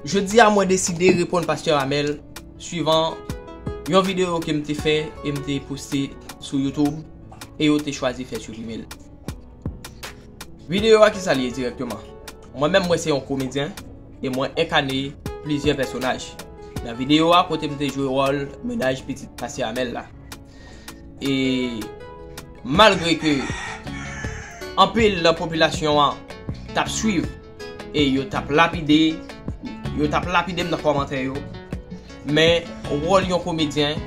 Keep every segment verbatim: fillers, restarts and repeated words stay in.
Jodi a mwen deside reponn Pastè Amel swivan yon videyo ke m te fè e m te poste sou YouTube e yo te chwazi fè siprime l. Videyo a kisa l ye dirèkteman? Mwen menm mwen se yon komedyen e mwen enkane plizyè pèsonaj. Nan videyo a kote m te jwe wòl mennaj pitit Pastè Amel la. E malgre ke anpil nan popilasyon an t ap swiv e yo t ap lapide, yo t ap lapide m nan kòmantè yo, men wòl yon komedyen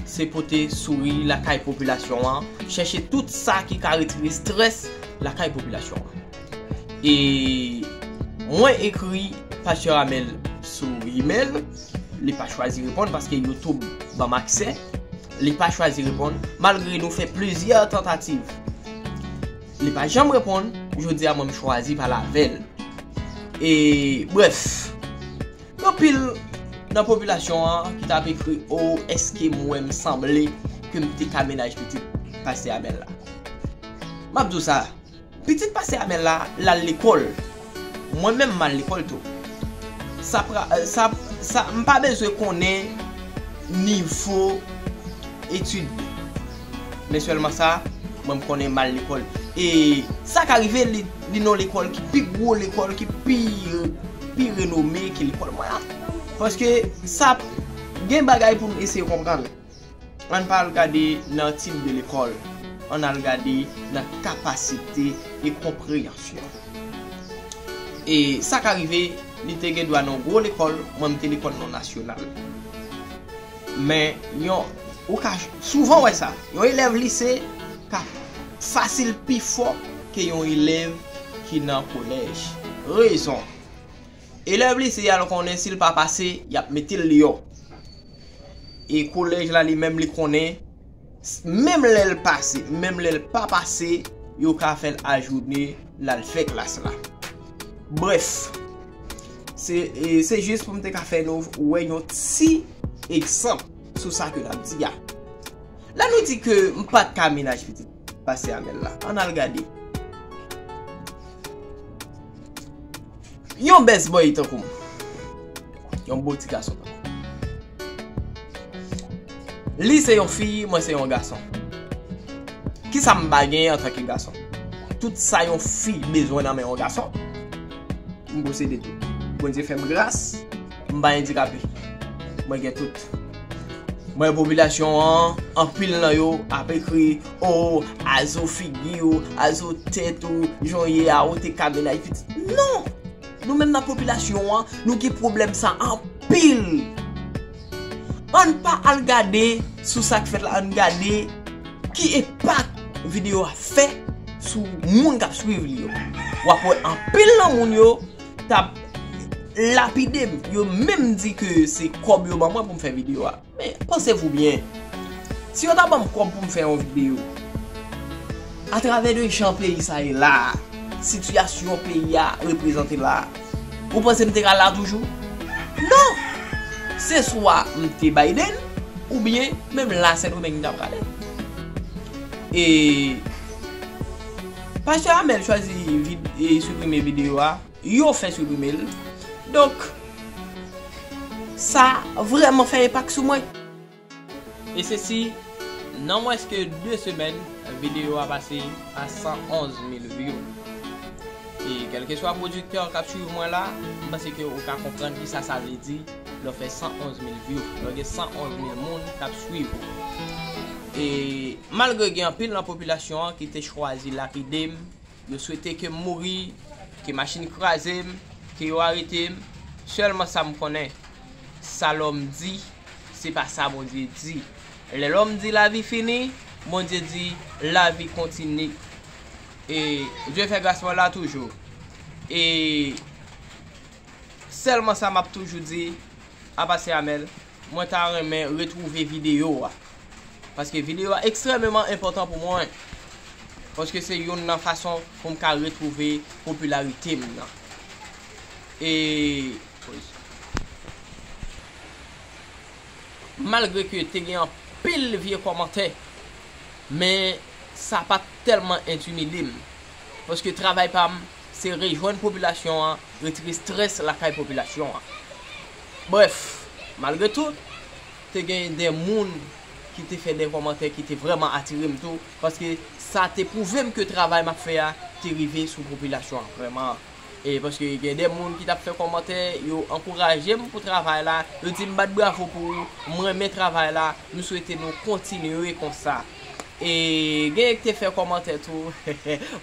se pote souri lakay popilasyon an, chèche tout sa ki ka retire strès lakay popilasyon an. E mwen ekri Pastè Amel sou email, li pa chwazi reponn paske YouTube ban m aksè. Li pa chwazi reponn, malgre nou fè plizyè tantativ. Li pa janm reponn, jodi a mwen m chwazi pale avè l. E, brèf, gen anpil nan popilasyon an ki t ap ekri, "O, èske mwen m sanble ke m te ka mennaj pitit Pastè Amel la?" M ap di w sa, pitit Pastè Amel la, l al lekòl. Mwen menm, m al lekòl tou. Sa pra, sa, sa, m pa bezwen konnen nivo etid. Men sèlman sa, mwen, m konnen m al lekòl. E sa ka rive, li, li nan lekòl ki pi gwo lekòl, ki pi, pi renome ke lekòl mwen an. Paske sa, gen bagay pou n eseye konprann. Ann pa al gade nan tip de lekòl, ann al gade nan kapasite e konpreyansyon. E sa ka rive, li te gen dwa nan gwo lekòl, mwen m te lekòl nan nasyonal. Men, yon, ou ka souvan wè sa, yon elèv lise ka fasil pi fò ke yon elèv ki nan kolèj. Rezon, elèv lise a, l konnen si l pa pase, y ap mete l deyò. E kolèj la li menm li konnen, s- menm lè l pase, menm lè l pa pase, yo ka fè l ajounen l al fè klas la. Brèf, se, e, se jis pou m te ka fè nou wè yon ti egzanp sou sa ke n ap di a. Lè nou di ke m pa t ka mennaj pitit Pastè Amel la, ann al gade. Yon best boy tankou m. Yon bo ti gason tankou m. Li se yon fi, mwen se yon gason. Kisa m pa genyen antanke gason? Tout sa yon fi bezwen nan men yon gason, m posede tout. Bondye fè m gras, m pa andikape. Mwen gen tout. Mwen, popilasyon an, anpil nan yo ap ekri, "O, azo figi w, azo tèt ou, jan w ye a, ou te ka mennaj pitit." Non! Nou menm nan popilasyon an, nou gen pwoblèm sa anpil. Ann pa al gade sou sa k fèt la, ann gade ki enpak videyo a fè sou moun k ap swiv li yo. W ap wè anpil nan moun yo t ap lapide m. Yo menm di ke se kòb yo ban mwen pou m fè videyo a. Men, panse vou byen. Si yo ta ban m kòb pou m fè yon videyo, atravè de jan peyi sa ye la a, sitiyasyon peyi a reprezante la a, ou panse m te ka la toujou? Non! Se swa m te Biden, oubyen menm la Sendomeng m ta prale. E Pastè Amel chwazi vid, e siprime videyo a, yo fè siprime l. Donk, sa vrèman fè enpak sou mwen. E se si, nan mwens ke de semèn, videyo a pase a san onz mil view. E kèlkeswa pwodiktè k ap swiv mwen la, m panse ke ou ka konprann kisa sa vle di lè w fè san onz mil view, lè w gen san onz mil moun k ap swiv ou. E malgre gen anpil nan popilasyon an ki te chwazi lapide m, yo swete ke m mouri, ke machin kraze m, ke yo arete m. Sèlman sa m konnen, sa lòm di, se pa sa Bondye di. Lè lòm di lavi fini, Bondye di lavi kontinye. E Dye fè gras mwen la toujou. E sèlman sa m ap toujou di, a Pastè Amel, mwen ta renmen retwouve videyo a. Paske videyo a ekstrèmeman enpòtan pou mwen. Paske se youn nan fason pou m ka retwouve popilarite m nan. E malgre ke te gen anpil vye kòmantè, men sa pa t tèlman entimide m. Paske travay pa m, se rejwenn popilasyon an, retire strès lakay popilasyon an. Brèf, malgre tout, te gen de moun ki te fè de kòmantè ki te vrèman atire m tou, paske sa te pwouve m ke travay m ap fè a te rive sou popilasyon an vrèman. E paske gen de moun ki t ap fè kòmantè, yo ankouraje m pou travay la, yo di m bat bravo pou ou, m renmen travay la, m swete nou kontinye konsa. E gen ki te fè kòmantè tou,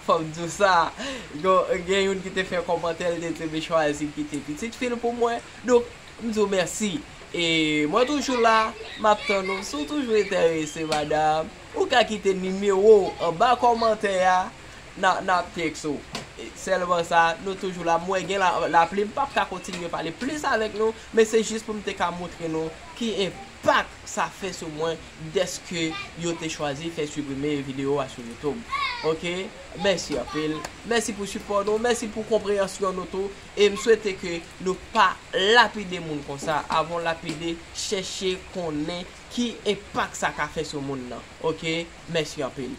fò m di w sa, gen, gen youn ki te fè kòmantè, l te di m chwazi kite pitit fi l pou mwen. Donk, m di w mèsi. E mwen toujou la, m ap tann ou. Si w toujou enterese, madanm, ou ka kite nimewo w anba kòmantè a, n a, n ap tèks ou. E sèlman sa, nou toujou la. M wè gen la, lapli, m p ap ka kontinye pale plis avèk nou, men se jis pou m te ka montre nou ki enpak sa fè sou mwen dèske yo te chwazi fè siprime videyo a sou YouTube. Oke? Mèsi anpil. Mèsi pou sipò nou. Mèsi pou konpreyansyon nou tou. E m swete ke nou pa lapide moun konsa. Avan w lapide, chèche konnen ki enpak sa ka fè sou moun nan. Oke? Mèsi anpil.